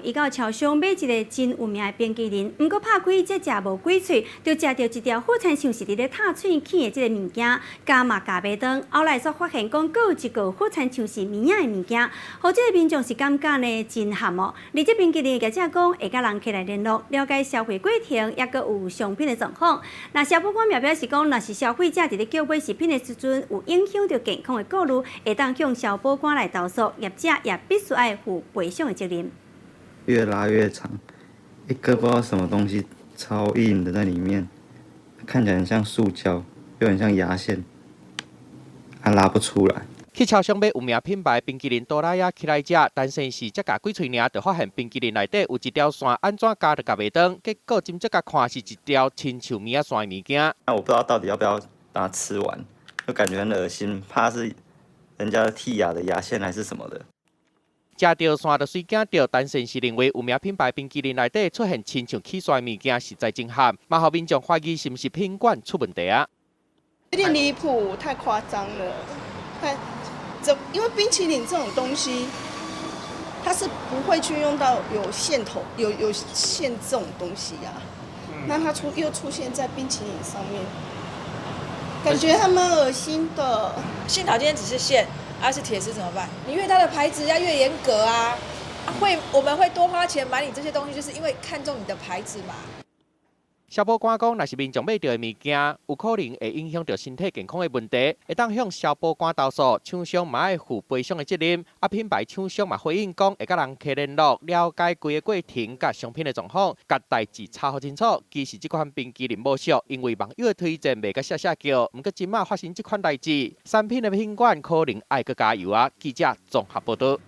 伊到超商買一个真有名的冰淇淋，毋過拍開才食無幾喙，就食著一條好親像是佇咧褪喙齒的這個物件，咬嘛咬袂斷。後來煞發現講，閣有一個好親像是物仔的物件，予這個民眾是感覺呢真譀哦。而這冰淇淋的業者講，會佮人客來聯絡，了解消費過程，抑閣有商品的狀況。那消保官也表示講，若是消費者佇咧購買食品的時陣有影響著健康的顧慮，會當向消保官來投訴，業者也必須愛負賠償的責任。越拉越長，一個不知道什麼東西，超硬的在裡面，看起來很像塑膠，又很像牙線，還拉不出來。去超商買有名品牌冰淇淋哆啦 A 起來食，但是是才咬幾喙爾，就發現冰淇淋內底有一條線，按怎咬都咬袂斷，結果斟酌共看是一條親像物仔線的物件。那我不知道到底要不要把它吃完，就感覺很噁心，怕是人家剔牙的牙線還是什麼的。食著線就隨驚著，陳先生認為有名品牌冰淇淋內底出現親像齒線的物件，實在真譀，嘛予民眾懷疑是毋是品管出問題啊？有點離譜，太誇張了，太，這因為冰淇淋這種東西，它是不會去用到有線頭、有線這種東西呀，那它又出現在冰淇淋上面，感覺還蠻噁心的。幸好今天只是線。啊，是鐵絲怎麼辦？你越大的牌子要越嚴格啊！會，我們會多花錢買你這些東西，就是因為看中你的牌子嘛。消保官講，若是民眾買著的物件有可能會影響著身體健康的問題，會當向消保官投訴，廠商嘛愛負賠償的責任。啊，品牌廠商嘛回應講，會佮人客聯絡，了解規個過程佮商品的狀況，共代誌查予清楚。其實這款冰淇淋無俗，因為網友的推薦賣甲嚇嚇叫。毋過這馬發生這款代誌，產品的品管可能愛閣加油啊！記者綜合報導。